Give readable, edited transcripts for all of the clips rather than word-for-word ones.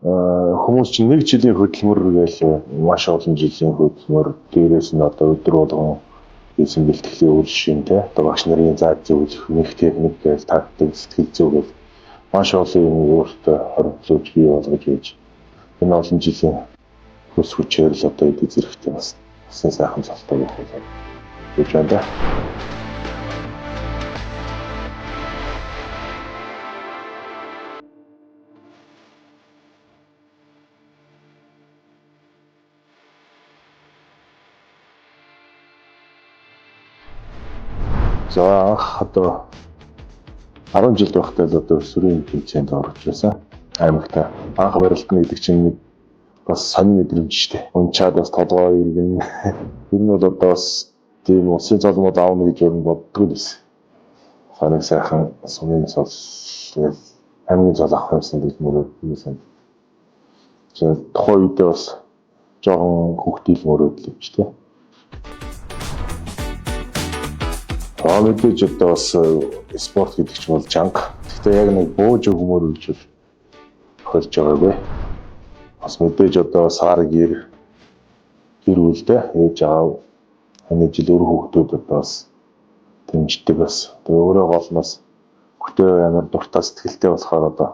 Хүмүүс чинь нэг жилийн хөдөлмөр гээл маш олон жилийн хөдөлмөр, дээрээс нь одоо өдөр болгон хийсэн бэлтгэлийн үр шим те, одоо багш нарын зааж зөвлөх нэг техник гээл тактик, сэтгэл зүй гээл маш олон юм өөртөө хоригдлуулж бий болгож байж энэ олон жилийн хөлс хүчээр л одоо эд зэрэгтэй бас сын сайхан цолтой байх гэж байна да. За анх одоо 10 жил байхдаа л одоо өсвөрийн тэмцээнд орж байсан. Аймагта анх барилтна гэдэг чинь нэг бас сонин мэдрэмж шүү дээ. Унчаад бас толгой иргэн. Тэр нь бол одоо бас тийм улсын цолмод аавна гэж ер нь боддгоо л байсан. Сонин сайхан сумын цол тэгэл аймгийн цол авах юмсан гэж мөрөөдсөн. Тухайн үедээ бас жоохон хүүхдийн мөрөөдөл юм ч тийм. Аа мэдээж одоо бас спорт гэдэг чинь бол чанга. Гэхдээ яг нэг бууж өгмөр гэж бол тохиолж байгаагүй. Бас мэдээж одоо сар гэр бүлтэй ээж аав энэ жил өөр хүүхдүүд одоо бас дэмждэг бас. Тэгээ өөрөө гол нь бас хүүхдээ амар дуртай сэтгэлтэй болохоор одоо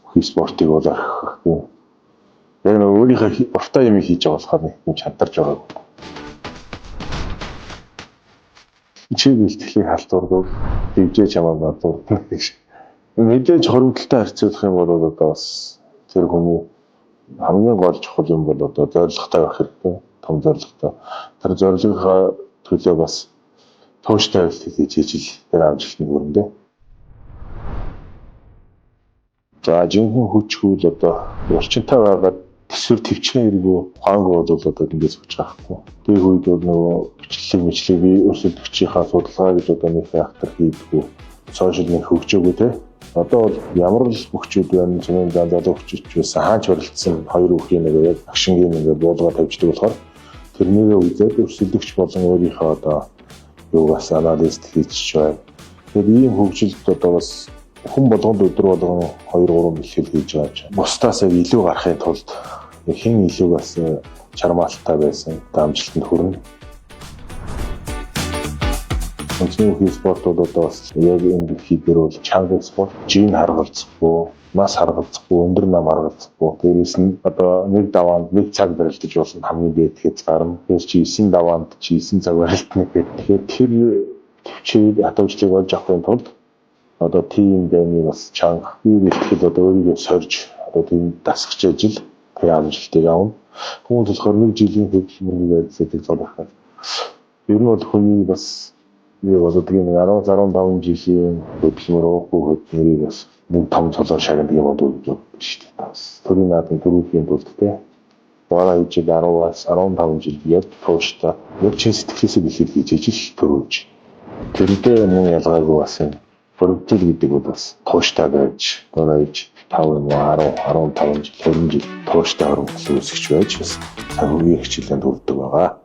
хий спортыг бол орхихгүй. Яг нэг өөрийнхөө дуртай юм хийж байгаа болохоор нэг юм чантарч байгаагүй. Чи бэлтгэлийг халтурдаг, дивжээ чамаа надурдаг гэж. Мэдээж хоримтлалтай харьцуулах юм бол одоо бас тэр хүний хамгийн гол чухал юм бол одоо зорилготой байх хэрэгтэй, том зорилготой. Тэр зорилгынхаа төлөө бас тууштай бэлтгэл хийж ижил тэр амжилтанд хүрнэ. За жинхэнэ хүч хөл одоо булчинтай байгаад төсвөр төвчнээ хэрэггүй ухаангүй бол одоо эндээс хүч гарахгүй. Тэр үед бол нөгөө бичлэг мэтлэг би өрсөлдөгчийнхаа судалгаа гэж одоо нэг фактор хийдэггүй. Сошиал нэг хөгжөөгүй те. Одоо бол ямар л бөхчүүд байна, цөмийн зан залуу бөхчүүд байсан хаач барилцсан хоёр үхийн нэг яг агшингийн нэг буулгаа тавьждаг болохоор тэрнийгээ үзээд өрсөлдөгч болон өөрийнхөө одоо юу бас анализ хийж байна. Тэгэхээр ийм хөгжилд одоо бас хүн болгонд өдөр болгон 2 3 бэлтгэл хийж байгаа ч бусдаас яг илүү гарахын тулд хэн илүү бас чармаалттай байсан амжилтанд хүрнэ. Үндэсний үхий спорт бол одоо бас яг энэ дэлхий дээр бол чанга спорт, жин харгалзахгүй, нас харгалзахгүй, өндөр нам харгалзахгүй. Дээрээс нь одоо нэг даваанд нэг цаг барилдаж болно хамгийн дээд хязгаар нь. Тэгээс чи 9 даваанд чи 9 цаг барилдана гэх. Тэгэхээр тэр төвчийг хатуужлыг олж авахын тулд одоо тийм дайны бас чанга бие бэлтгэл одоо өөрийгөө сорж одоо тийм дасгаж ажил тэр амжилтыг авна. Хүмүүс болохоор нэг жилийн хөдөлмөрийг барилцдаг зол байх. Ер нь бол хүний бас би болдог юм 10 15 жилийн хөдөлмөр уухгүй хөдөлмөрийг бас нэг том цолоор шагнадаг юм болов гэж боддог шүү дээ. Бас төрийн наадам дөрөвхийн тулд те. Манай жил 10-аас 15 жил яг тууштай яг чин сэтгэлээсээ бэлтгэл хийж ижил төрүүлж. Тэрнтэй мөн ялгаагүй бас юм хөрөвдөл гэдэг бол бас тууштай байж манай иж 5 юм уу 10 15 жил 20 жил тууштай хөрөнгөлөө үүсгэж байж бас цаг үеийн хичээлэнд хүрдэг байгаа.